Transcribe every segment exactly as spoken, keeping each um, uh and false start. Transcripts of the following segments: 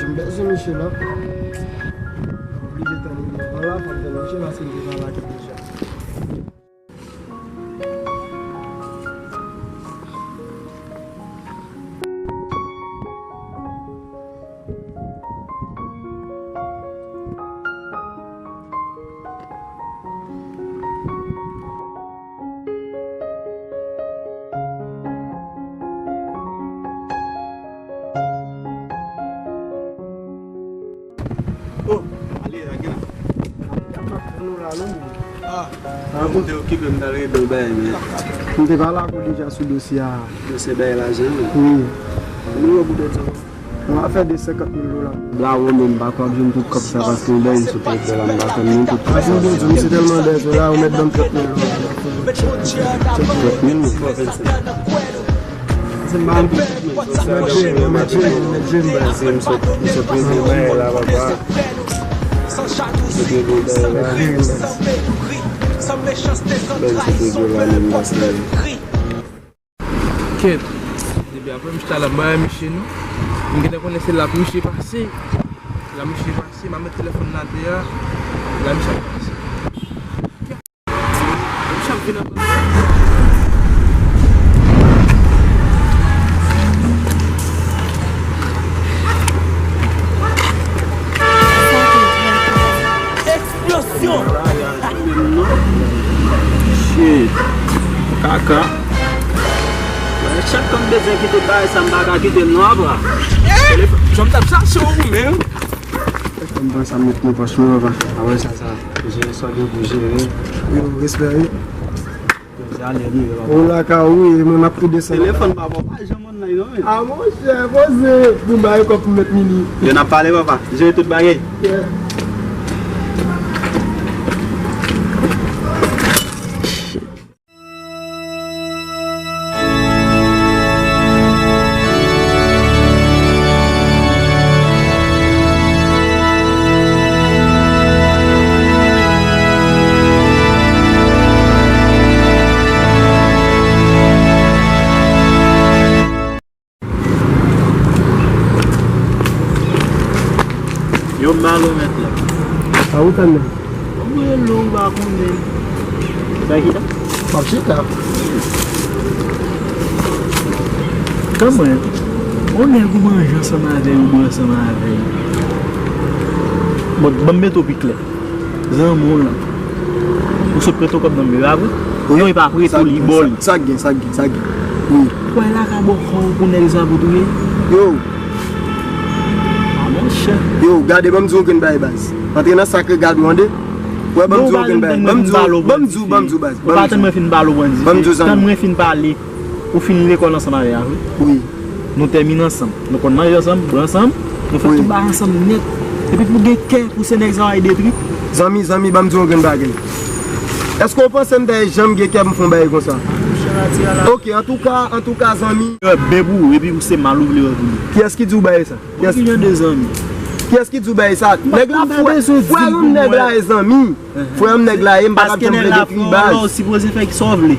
M bezwen Michel la. M oblije tann li devan la, fò m tann Michel paske m te pale ak li deja. Oh, ale, lage l. Ah, ah, bon. Ou te okipe m, t al regle yon bagay, men. M te pale ak ou deja sou dosye a. Dosye bay lajan, wi. Wi. Mwen wè pou tèt sa. Yon afè de senkant mil dola. Blawo, men m pa kwè ap jwenn tout kòb sa paske yon bagay m sot regle la, m pa konn menm tout kòb sa. Pou Bondye, m se tèlman bezwen la, ou mèt ban m trant mil dola. Trant mil, m fè vennsenk. Se m pa anpil. M mèt jwenn, m mèt jwenn, m mèt jwenn, baz. Se m sot, m sot regle bagay la, papa. M sot regle bagay la. M sot regle bagay la, menm, paske Kèt. Depi apre misye ta la, m pa wè misye non. M gentan konnen se la pou misye pase. La misye pase, m a met telefòn nan atè a. La misye ap pase. Misye ap vin anpil. Eksplozyon! Shit. Kaka. Chak kan m bezwen kite bagay sa, m pa ka kite l non, apa. Telefòn, jan m t ap chache w menm. Fè m pran sa m met nan pòch mwen, apa. Apre sa, sa, jere sa w gen pou jere. Yo, respè, wi. Yo, se ale, nou ye, papa. Ou la ka, wi, mwen m ap tou desann. Telefòn, papa, pa janm online non, men. A, monchè, poze pou bay kòb pou mèt Mini. Yo, n ap pale, papa. Jere tout bagay. Yeah. Yo, m ba l ou mèt la. A ou tann men. Bon, mwen long ba konnen. Sa ki la? M ap chita. Kanmenm, yon nèg ou manje ansanm avè l, ou bwè ansanm avè l. Bon, ban m mete w pi klè. Zanmi w lan. Ou sot prete w kòb nan men, pa vre? Wi. Non, li pa prete w, li ba w li. Sa k gen, sa k gen, sa k gen. Wi. Kwè la ka bò kò w pou nèg sa pou touye? Yo. A, monchè. Yo, gade, ban m di w yon grenn bagay, baz. Antre nan sakre gad ou, tande. Wè, ban m di w yon grenn bagay. Ban m di w, ban m di w, ban m di w, baz. Ou pa tann mwen fin pale w, bandi. Ban m di w, zanmi. Tann mwen fin pale. Ou fin lekòl ansanm avè l, vre? Wi. Nou tèmine ansanm. Nou konn manje ansanm, bwè ansanm. Nou fè tout bagay ansanm nèt. Epi pou gen kè pou se nèg sa yo al detwi. Zanmi, zanmi, ban m di w yon grenn bagay. Èske w panse m ta janm gen kè pou m fè yon bagay konsa? Monchè, Matya la. Oke, antouka, antouka, zanmi. Yo, bèb ou, epi ou se mal ou vle wè pou li. Kiyès ki di w bagay sa? Kiyès ki jan de zanmi? Kiyès ki di w bagay sa? Nèg la, frè m, nèg la e zanmi. Frè m, nèg la e, m pa t ap janm vle detwi baz. Paske nèg la fè yon lò, ou sipoze fè sa w vle.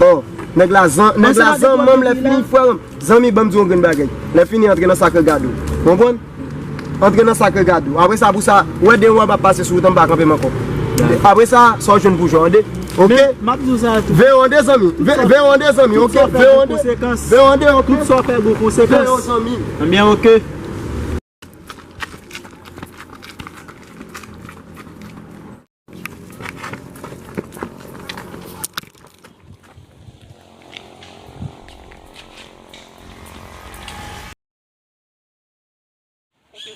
Oh, nèg la zan-, nèg la zanmi m, lè fini, frè m. Zanmi, ban m di w yon grenn bagay. Lè fini, antre nan sakre gad ou. Konprann? Antre nan sakre gad ou. Apre sa, pou sa, wè de wè m ap pase sou wout an, m pa kanpe m ankò. Apre sa, sa w jwenn pou jwe, tande? Oke? Men, m ap di w sa tou. Veyo, tande, zanmi. Ve-, veyo, tande, zanmi, oke? Veyo, tande. Tout sa w fè gon konsekans. Tout sa w fè gon konsekans. Veyo, zanmi. Ebyen, oke.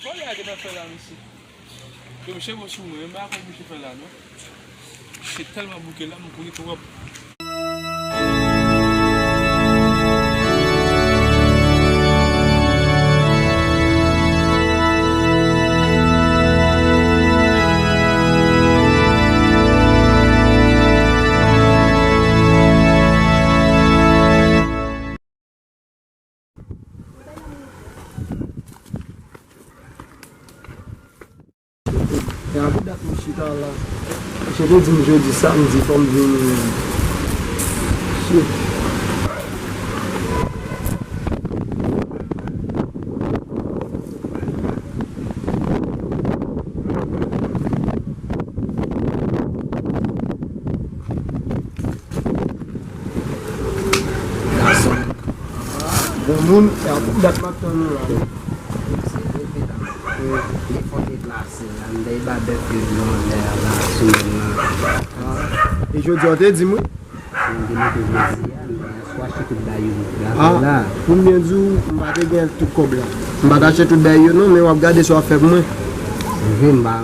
Fò lage nan fè la, mesye. Yo, mesye bon sou mwen, men m pa konn misye fè la, non. Misye tèlman bouke la, m kouri twòp. E a pou dat mwen chita la. Misye te di m jodi samdi fò m vini. Shit. Moun, e a pou dat m ap tann ou la. Se vre, medam. Li fò deplase la, m dèy ba bèf yo nan lè a la, semèn nan. Ah. E jodi a w te di m wi. Mwen te mete jodi a, men aswè achte tout bay yo la, ah, la. Pou m byen di w, m pa te gen tout kòb la. M pa t achte tout bay yo non, men w ap gade sa w ap fè pou mwen. Vre, m pa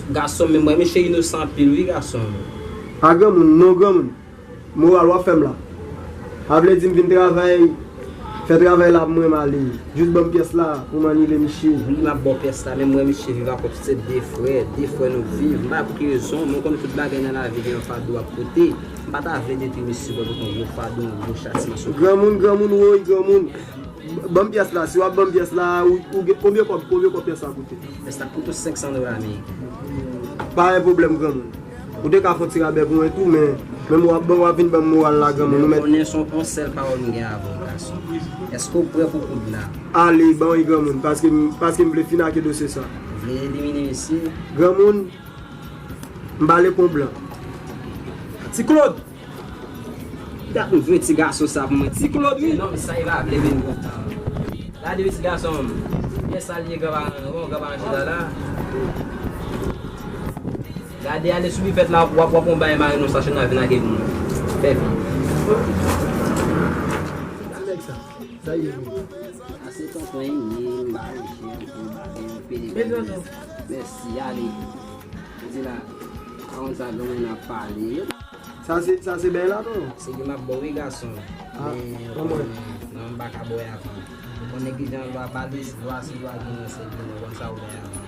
Gason, gason, men mwen, misye inosan anpil, wi, gason. A granmoun, non, granmoun. Moral w ap fè m la. A vle di m vin travay, fè travay la pou mwen, m ale. Jis ban m pyès la pou m anile misye. Wi, m ap ba w pyès la, men mwen, misye viv ak kòb, se de frè, de frè nou viv. M pa konn ki rezon, men w konn tout bagay nan lavi gen yon fado ap pote. M pa ta vle detwi misye, pou yon gwo fado, yon gwo chatiman sou. Granmoun, granmoun, woy, granmoun. Ban m pyès la, si w ap ban m pyès la, ou, ou gen, konbyen kòb, konbyen kòb pyès la koute? Pyès la koute senk san dola ameriken. Pa gen pwoblèm, granmoun. Ou te ka fè yon ti rabè pou mwen tou, men, men w ap ban, w ap vin ban m moral la, granmoun. Ou mèt konnen se yon, yon sèl pawòl m gen avè w, gason. Èske w prè pou koud la? Ale, ban wi, granmoun, paske m, paske m vle fin ak dosye sa. Ou vle elimine misye? Granmoun, m pale kon blan. Ti Claude! Dat m vle ti gason sa pou mwen. Ti Claude, wi. Non, sa e pa vle vin kontan. Gade wi ti gason m. Pyès sa l ye, granpa, bon, granpa Anjela la. Gade, ale sou bifèt la, w ap, w ap wè yon bagay mare nan sachè nan vin lage pou mwen. Fè vit. Ti nèg sa, sa ye wi. Ase tonton Eni, m ba misye yon kou, m ba misye yon pede. Mèsi, ale. Di la, pa konn sa granmoun ap pale. Sa se, sa se bèy la, non? Se li m ap ba w, wi, gason. Ah, men, ou konnen, non, m pa ka ba w avan. Ou konnen ki jan lwa pale, lwa se lwa, ginen se ginen, ou konn sa ou bay avan.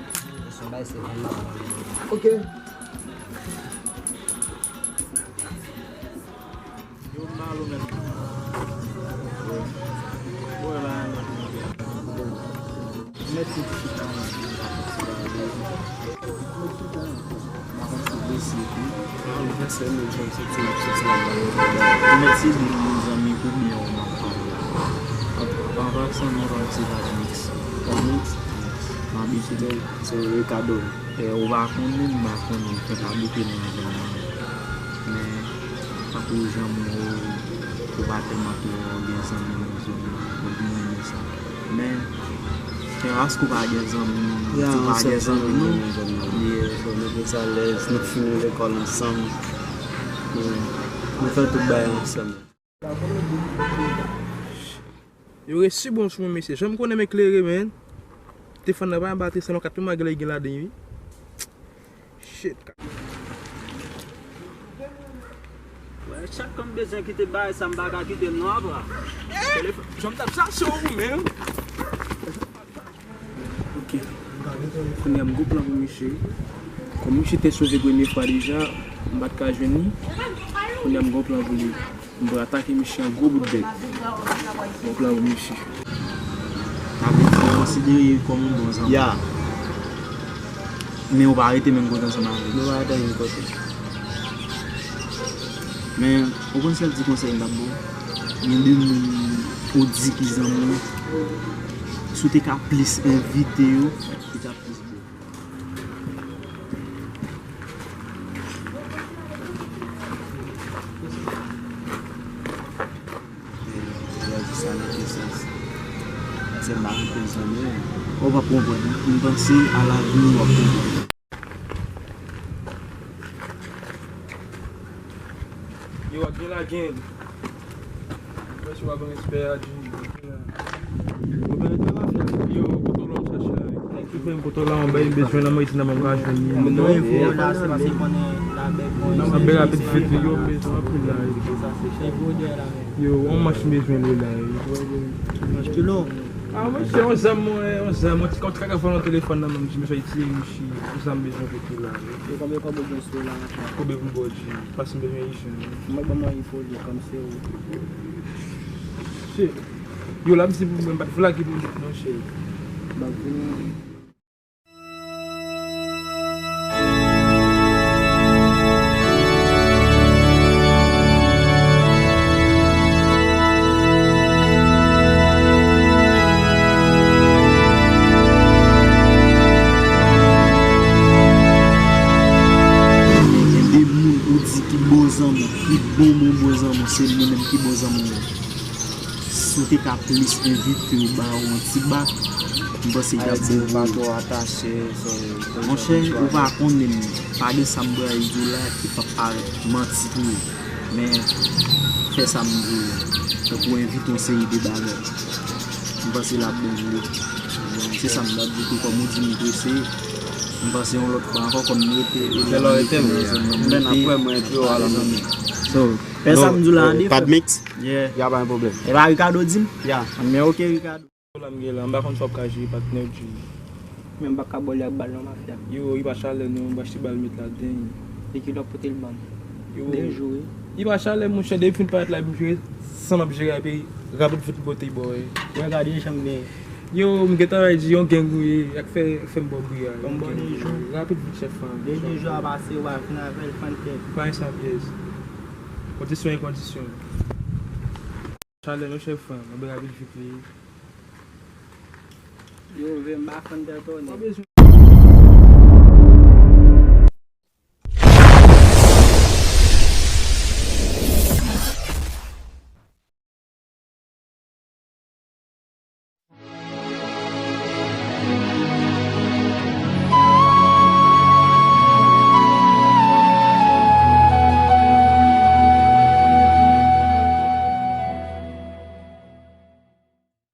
Se yon bay, se vann m ap vann. Ok. Yo, m ba l ou menm. Wè la, mèt tout chita, m pa fè ti bagay. M pa konn si blese tou. Anivèsè nou, jwenn soti, n ap soti la, m mèt se de moun zanmi oubyen w m ap pale a. An, an pasan, non pa m se Vamix. Vamix? M abitye. Se Ricardo. E, ou pa konnen, m pa konnen, fè pa bouke nan zòn nan. Men, tankou jan m wè w, ou pa tèlman twò gen zanmi nan zòn nan. Donk, mwen renmen sa. Men, se paske ou pa gen zanmi, ou pa gen zanmi, non. Yeah, so, nou te alèz, nou fini lekòl ansanm. Nou, nou fè tout bagay ansanm. Yo resi bon sou mwen, mesye. Jan m konnen m eklere, man. Telefòn nan pa gen batri, sèlman kat memwa gen lè gen ladan, wi. Shit. Wè, chak kan m bezwen kite bagay sa, m pa ka kite l non, apa. Telefòn, jan m t ap chache w, menm. Ok. Kounye a m gon plan pou misye. Kòm misye te sove premye fwa deja, m pa t ka jwenn li. Kounye a m gon plan pou li. M pral atake misye an gwo bout bèt. Gon plan pou misye. Sa vle di ou konsidere l kòm yon bon zanmi. Ya. Men ou pa rete menm kote ansanm avè l. Nou pa rete menm kote. Men, ou konn sèl ti konsèy m t ap ba w? Gen de moun ou di ki zanmi w, si w te ka plis envite yo, li t ap plis bon. Yo di sa nan ki sans? Paske m pa konn zanmi w. Ou p ap konprann. M panse alavni w ap konprann. Yo, ak gen la gen. Mwen si w ap respè a di. Yo, kote w la w chache a? Ki fè m kote w la, yon bay m bezwen nan mwen isi nan mwen pa jwenn li. Non, non, non, se paske konnen labè bon. Nan mwen rapid fèt li, yo, m bezwen anpil la. Yo, yon manch m bezwen li la. Manch ki long. Ah, mwen se yon zam mwen, yon zam mwen, ti kòb traka fò nan telefòn nan, mwen, m bezwen itilize yon zam bezwen kote la. E konbyen kòb ou gen sou la? Konbyen pou m ba w di? Paske m bezwen ijen. Mwen ban mwen li pou li kòm se ou. Shit. Yo, la, m si pou mwen, m pa t vle ki pou m non, shit. Ban vini. Bon, bon, bon zanmi, se li menm ki bon zanmi w. Si w te ka plis envite yo ba w yon ti bak, m panse y t ap bon pou ou. Monchè, ou pa konnen, pa gen sa m pral di w la ki p ap parèt manti pou ou. Men, fè sa m di w la. Tankou envite yon seri de bagay. M panse l ap bon pou ou. Se sa m t ap di tou, kòm ou di m prese. M panse yon lòt fwa ankò, kòm m rete, e lè m rete nan zòn nan, m rete. So, fè sa m di w la an de fwa. Padmix? Yeah. Ya, pa gen pwoblèm. E pa Ricardo di m? Ya. Men ok, Ricardo. La m gen la, m pa konn sa w ap ka jere, patnè, w di. Men m pa ka ba w li ak bal non, mafya. Yo, li pa chalè non, m achte bal met ladan. E ki lè w ap pote l ban m? Yo. De jou, wi. Li pa chalè, monchè, depi fin parèt la, epi jere, san m ap jere, epi rapid vit pote bò, wi. Wè, gade jan m gen. Yo, m gentan di, yon gang ou ye, ak fè, fè m ba w bri a. Yon bon de jou. Rapid vit chèf fanm. De jou a pase, w a fin avè l, fann tèt. Pa gen sa pyès. Kondisyon e kondisyon. Chalè, non, chèf fanm, mwen rapid vit li. Yo, vle m ba fann tèt ou, nèg.